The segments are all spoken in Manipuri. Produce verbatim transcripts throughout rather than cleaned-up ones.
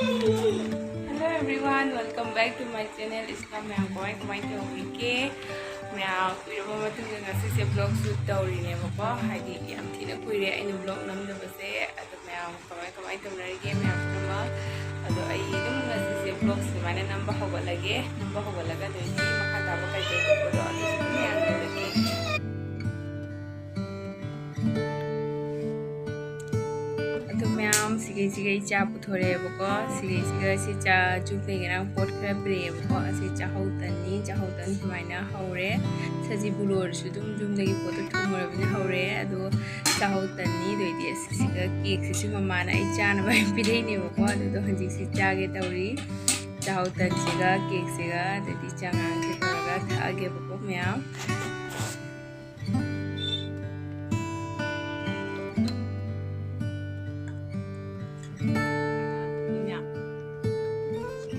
Hello everyone, welcome back to my channel. It's not ꯃꯌꯥꯝ ꯀꯃꯥꯏ ꯀꯃꯥꯏ ꯇꯧꯔꯤꯒꯦ? ꯃꯌꯥꯝ ꯀꯨꯏꯔꯕ ꯃꯇꯨꯡꯗ ꯉꯁꯤꯁꯦ vlog shoot ꯇꯧꯔꯤꯅꯦꯕꯀꯣ, ꯍꯥꯏꯗꯤ ꯌꯥꯝ ꯊꯤꯅ ꯀꯨꯏꯔꯦ ꯑꯩꯅ vlog ꯅꯝꯗꯕꯁꯦ꯫ ꯑꯗꯣ ꯃꯌꯥꯝ ꯀꯃꯥꯏ ꯀꯃꯥꯏ ꯇꯧꯅꯔꯤꯒꯦ ꯃꯌꯥꯝ ꯄꯨꯝꯅꯃꯛ? ꯑꯗꯣ ꯑꯩ ꯑꯗꯨꯝ ꯉꯁꯤꯁꯦ vlog ꯁꯨꯃꯥꯏꯅ ꯅꯝꯕ ꯍꯧꯒꯠꯂꯒꯦ꯫ ꯅꯝꯕ ꯍꯧꯒꯠꯂꯒ ꯑꯗꯨꯗꯤ ꯃꯈꯥ ꯇꯥꯕ ꯀꯩ ꯀꯩ ꯇꯧꯕꯗꯣ ꯑꯗꯨꯁꯨ ꯑꯗꯨꯝ ꯃꯌꯥꯝ ꯌꯦꯡꯉꯛꯑꯒꯦ꯫ ꯑꯗꯨ ꯃꯌꯥꯝ ꯁꯤꯒꯩ ꯁꯤꯒꯩ ꯆꯥ ꯄꯨꯊꯣꯔꯛꯑꯦꯕꯀꯣ꯫ ꯁꯤꯒꯩꯁꯤꯒ ꯁꯤ ꯆꯥ ꯆꯨꯝꯅꯒꯤ ꯉꯔꯥꯡ ꯄꯣꯠ ꯈꯔ ꯄꯤꯔꯛꯑꯦꯕꯀꯣ꯫ ꯑꯁꯤ ꯆꯥꯍꯧ ꯇꯟꯅꯤ, ꯆꯥꯍꯧ ꯇꯟ ꯁꯨꯃꯥꯏꯅ ꯍꯧꯔꯦ꯫ ꯁꯖꯤꯕꯨ ꯂꯣꯏꯔꯁꯨ ꯑꯗꯨꯝ ꯌꯨꯝꯗꯒꯤ ꯄꯣꯠꯇꯣ ꯊꯨꯡꯉꯨꯔꯕꯅꯤꯅ ꯍꯧꯔꯦ꯫ ꯑꯗꯣ ꯆꯥꯍꯧ ꯇꯟꯅꯤ, ꯑꯗꯩꯗꯤ ꯑꯁꯤꯁꯤꯒ ꯀꯦꯛꯁꯤꯁꯨ ꯃꯃꯥꯅ ꯑꯩ ꯆꯥꯅꯕ ꯍꯥꯏꯅ ꯄꯤꯔꯛꯏꯅꯦꯕꯀꯣ꯫ ꯑꯗꯨꯗꯣ ꯍꯧꯖꯤꯛꯁꯤ ꯆꯥꯒꯦ ꯇꯧꯔꯤ꯫ ꯆꯥꯍꯧ ꯇꯟꯁꯤꯒ ꯀꯦꯛꯁꯤꯒ ꯑꯗꯩꯗꯤ ꯆꯉꯥꯡꯁꯤ ꯇꯧꯔꯒ ꯊꯛꯑꯒꯦꯕꯀꯣ ꯃꯌꯥꯝ꯫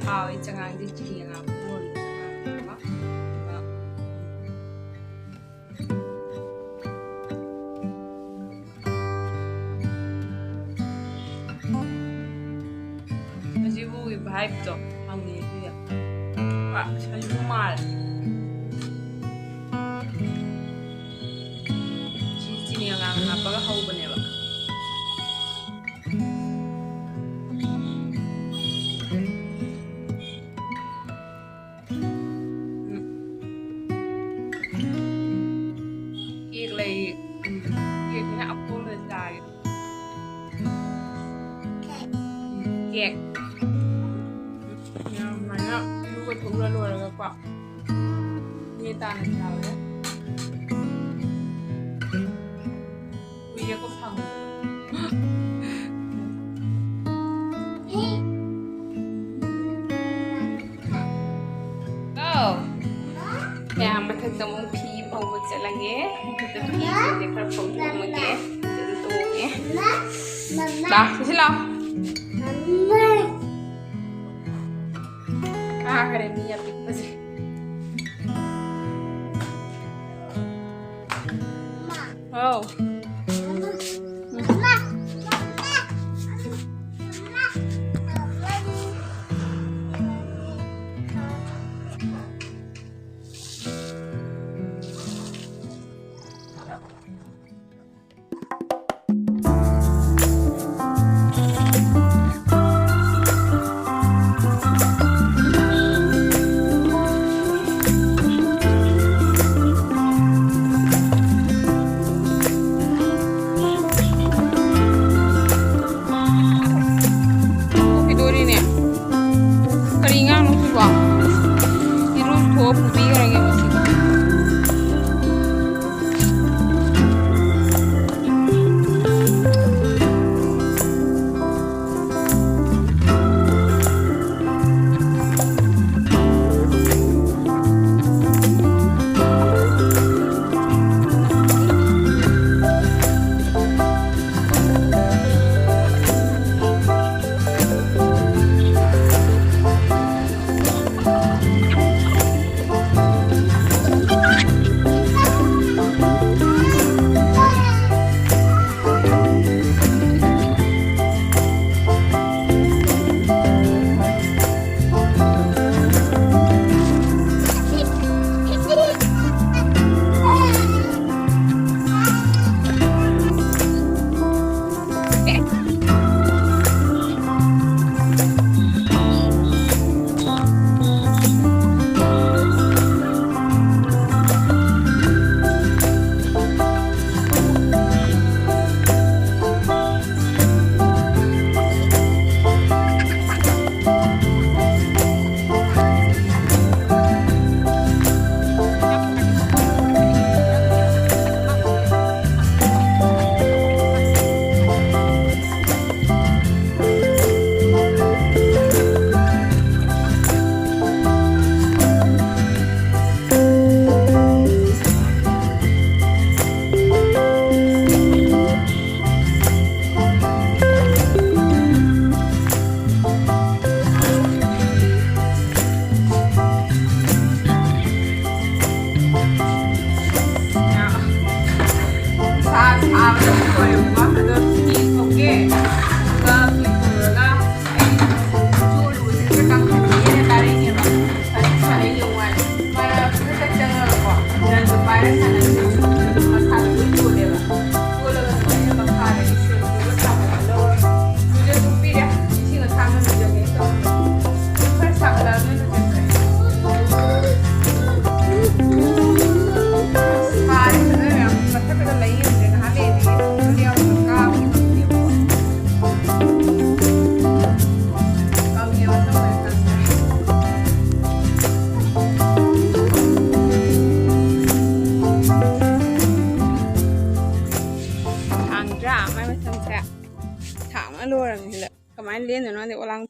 ꯍꯥꯎꯋꯦ ꯆꯉꯥꯡꯗꯤ, ꯆꯤꯅꯤ ꯑꯉꯥꯡꯕ ꯂꯣꯟꯕ ꯆꯉꯥꯡ꯫ ꯃꯁꯤꯕꯨꯒꯤ vibeꯇꯣ ꯐꯪꯉꯦ ꯁꯤꯗ꯫ ꯄꯨꯔꯥ ꯁꯖꯤꯕꯨ ꯃꯥꯜꯂꯦ꯫ ꯁꯤ ꯆꯤꯅꯤ ꯑꯉꯥꯡ ꯍꯥꯞꯄꯒ ꯍꯧꯕꯅꯦꯕ꯫ ꯎꯝ꯫ ꯀꯦꯛ ꯂꯩ꯫ ꯎꯝ꯫ ꯀꯦꯛꯁꯤꯅ ꯑꯄꯣꯝꯕꯗ ꯆꯥꯒꯦ꯫ ꯎꯝ꯫ ꯀꯦꯛ꯫ ꯎꯝ꯫ ꯃꯌꯥꯝ ꯑꯗꯨꯃꯥꯏꯅ ꯏꯔꯨꯒ ꯊꯣꯛꯎꯔ ꯂꯣꯏꯔꯒꯀꯣ꯫ ꯅꯦ ꯇꯥꯅ ꯆꯥꯕꯗ꯫ ꯀꯨꯏꯔꯦꯀꯣ ꯐꯪꯕ꯫ ꯀꯣ꯫ ꯃꯌꯥꯝ ꯃꯊꯛꯇ ꯑꯃꯨꯛ ꯐꯤ ꯐꯧꯕ ꯆꯠꯂꯒꯦ꯫ ꯃꯊꯛꯇ ꯐꯤꯁꯤꯡꯁꯦ ꯈꯔ ꯐꯧꯗꯣꯛꯑꯝꯃꯒꯦ꯫ ꯑꯗꯨ ꯇꯣꯡꯉꯦ꯫ ꯂꯥꯛꯑꯣ, ꯁꯤ ꯂꯥꯛꯑꯣ꯫ ꯀꯥꯈꯔꯦ ꯃꯤ ꯑꯄꯤꯛꯄꯁꯦ꯫ ꯍꯥꯎ꯫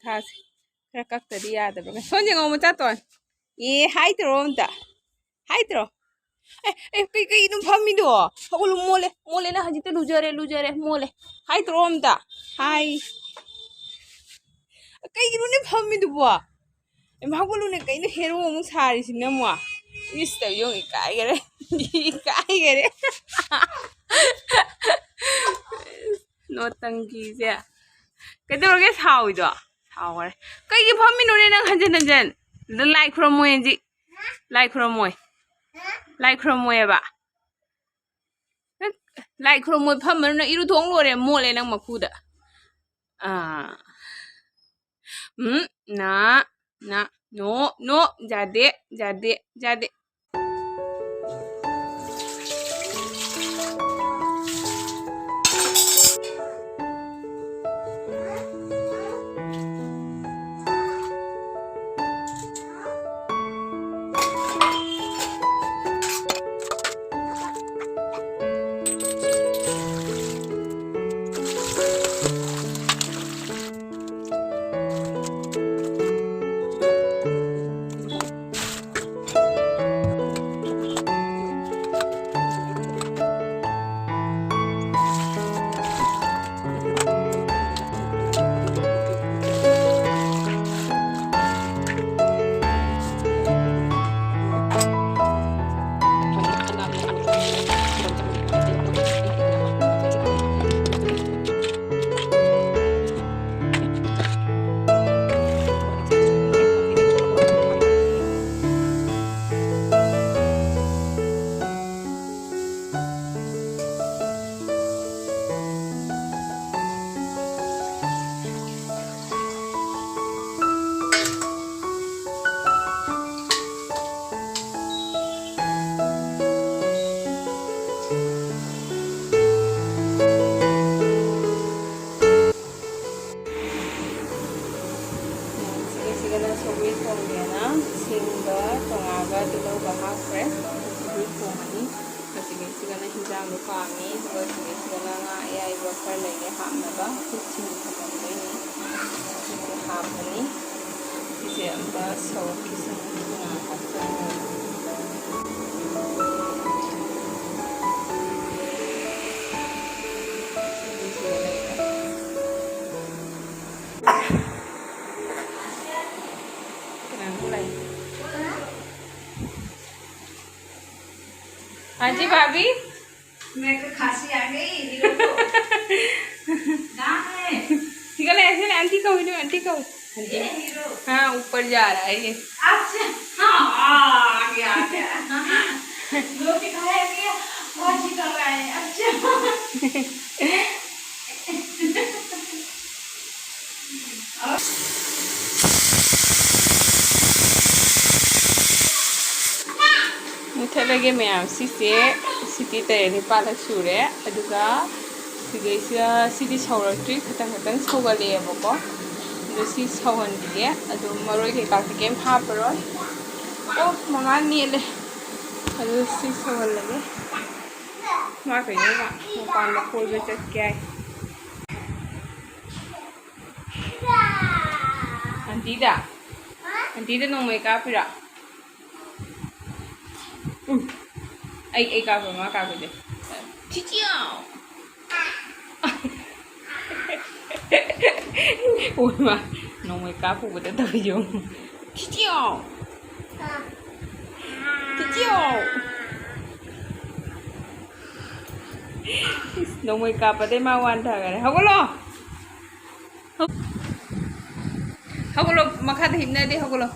ꯁꯥꯁꯦ꯫ ꯈꯔ ꯀꯛꯇꯗꯤ ꯌꯥꯗꯕ꯭ꯔꯥ? ꯁꯣꯟ ꯌꯦꯡꯉꯣ, ꯃꯆꯥꯇꯣꯟ꯫ ꯑꯦ, ꯍꯥꯏꯗ꯭ꯔꯣ ꯑꯝꯇ? ꯍꯥꯏꯗ꯭ꯔꯣ? ꯑꯦ, ꯑꯦ, ꯀꯩ, ꯀꯩꯅꯣ ꯐꯝꯃꯤꯗꯣ? ꯍꯧꯒꯠꯂꯨ, ꯃꯣꯠꯂꯦ, ꯃꯣꯠꯂꯦ, ꯅꯪ ꯍꯧꯖꯤꯛꯇ ꯂꯨꯖꯔꯦ, ꯂꯨꯖꯔꯦ, ꯃꯣꯠꯂꯦ꯫ ꯍꯥꯏꯗ꯭ꯔꯣ ꯑꯝꯇ? ꯍꯥꯏ꯫ ꯀꯩꯒꯤꯅꯣꯅꯦ ꯐꯝꯃꯤꯗꯨꯕꯣ? ꯑꯦ, ꯍꯧꯒꯠꯂꯨꯅꯦ, ꯀꯩꯅꯣ ꯍꯦꯔꯣ ꯑꯃꯨꯛ ꯁꯥꯔꯤꯁꯤꯅ ꯑꯃꯨꯛ? ꯏꯁ, ꯇꯧ ꯌꯦꯡꯉꯨ, ꯏꯀꯥꯏꯒꯔꯦ꯫ ꯏꯀꯥꯏꯒꯔꯦ꯫ ꯅꯣꯇꯪꯒꯤꯁꯦ꯫ ꯀꯩꯗꯧꯔꯒꯦ ꯁꯥꯎꯏꯗꯣ? ꯁꯥꯎꯈ꯭ꯔꯦ꯫ ꯀꯩꯒꯤ ꯐꯝꯃꯤꯅꯣꯅꯦ ꯅꯪ ꯍꯟꯖꯤꯟ ꯍꯟꯖꯤꯟ? ꯑꯗ ꯂꯥꯏ ꯈꯨꯔꯝꯃꯣꯏ ꯍꯧꯖꯤꯛ꯫ ꯂꯥꯏ ꯈꯨꯔꯝꯃꯣꯏ꯫ ꯂꯥꯏ ꯈꯨꯔꯝꯃꯣꯏꯑꯕ꯫ ꯅꯪ ꯂꯥꯏ ꯈꯨꯔꯝꯃꯣꯏ ꯐꯝꯃꯅꯨ, ꯅꯪ ꯏꯔꯨꯊꯣꯛ ꯂꯣꯏꯔꯦ, ꯃꯣꯠꯂꯦ ꯅꯪ ꯃꯈꯨꯗ꯫ ꯑꯥ꯫ ꯎꯝ, ꯅꯥ, ꯅꯥ, ꯅꯣ, ꯅꯣ, ꯌꯥꯗꯦ, ꯌꯥꯗꯦ, ꯌꯥꯗꯦ꯫ ꯁꯤꯒ ꯁꯤꯒꯅ ꯁꯧꯒ꯭ꯔꯤ ꯊꯣꯡꯒꯦꯅ ꯁꯤꯡꯒ ꯆꯉꯥꯡꯒ ꯇꯤꯜꯍꯧꯒ ꯍꯥꯞꯈ꯭ꯔꯦ꯫ ꯁꯧꯒ꯭ꯔꯤ ꯊꯣꯡꯉꯅꯤ꯫ ꯑꯁꯤꯒꯤꯁꯤꯒꯅ ꯍꯤꯟꯖꯥꯡꯗꯣ ꯀꯥꯝꯃꯤ, ꯑꯗꯨꯒ ꯑꯁꯤꯒꯤꯁꯤꯒꯅ ꯉꯥ ꯑꯌꯥꯏꯕ ꯈꯔ ꯂꯩꯔꯦ ꯍꯥꯞꯅꯕ꯫ ꯁꯤꯡ ꯊꯝꯃꯝꯗꯣꯏꯅꯤ꯫ ꯁꯤꯁꯦ ꯍꯥꯞ- ꯁꯤꯁꯦ ꯑꯝꯇ ꯁꯧꯔꯛꯈꯤꯁꯅꯨ꯫ ꯉꯥꯏꯈꯣ꯫ ꯀꯅꯥꯅꯣ ꯂꯥꯛꯏ? हाँ जी भाभी। मेरे को खांसी आ गई, हीरो को। कहाँ है? ठीक है, ऐसे ना, आंटी को, आंटी को। ये हीरो। हाँ, ऊपर जा रहा है ये। अच्छा, हाँ, आ गया, आ गया। लोग दिखाया कि भाजी कर रहा है। अच्छा। ꯃꯨꯊꯠꯂꯒꯦ ꯃꯌꯥꯝ꯫ ꯁꯤꯁꯦ ꯁꯤꯇꯤ ꯇꯔꯦꯠ ꯅꯤꯄꯥꯜꯂꯛ ꯁꯨꯔꯦ꯫ ꯑꯗꯨꯒ ꯁꯤꯗꯩꯁꯤꯗ ꯁꯤꯗꯤ ꯁꯧꯔꯛꯇ꯭ꯔꯤ, ꯈꯇꯪ ꯈꯇꯪ ꯁꯧꯒꯠꯂꯛꯑꯦꯕꯀꯣ꯫ ꯑꯗꯣ ꯁꯤ ꯁꯧꯍꯟꯈꯤꯒꯦ꯫ ꯑꯗꯨꯝ ꯃꯔꯣꯏ ꯀꯩꯀꯥꯁꯦ ꯀꯩꯝ ꯍꯥꯞꯄꯔꯣꯏ꯫ ꯑꯣ, ꯃꯃꯥ ꯅꯦꯠꯂꯦ꯫ ꯑꯗꯨ ꯁꯤ ꯁꯧꯍꯜꯂꯒꯦ꯫ ꯃꯥ ꯀꯩꯅꯣ, ꯃꯥ ꯃꯄꯥꯟꯗ ꯀꯣꯏꯕ ꯆꯠꯀꯦ ꯍꯥꯏ꯫ ꯑꯟꯇꯤꯗ? ꯑꯟꯇꯤꯗ ꯅꯣꯡꯃꯩ ꯀꯥꯞꯄꯤꯔꯣ? ꯎꯝ꯫ ꯑꯩ, ꯑꯩ ꯀꯥꯞꯄ, ꯃꯥ ꯀꯥꯞꯄꯗꯤ꯫ ꯆꯤꯆꯤꯌꯥꯎ! ꯑꯣꯏꯃꯥ, ꯅꯣꯡꯃꯩ ꯀꯥꯞꯄꯨꯕꯗ ꯇꯧꯔꯤꯁꯦ ꯌꯦꯡꯉꯨ꯫ ꯆꯤꯆꯤꯌꯥꯎ! ꯆꯤꯆꯤꯌꯥꯎ! ꯏꯁ, ꯅꯣꯡꯃꯩ ꯀꯥꯞꯄꯗꯩ ꯃꯥ ꯋꯥꯟꯊꯈꯔꯦ꯫ ꯍꯧꯒꯠꯂꯣ! ꯍꯧꯒꯠꯂꯣ, ꯃꯈꯥꯗ ꯍꯤꯞꯅꯗꯦ, ꯍꯧꯒꯠꯂꯣ꯫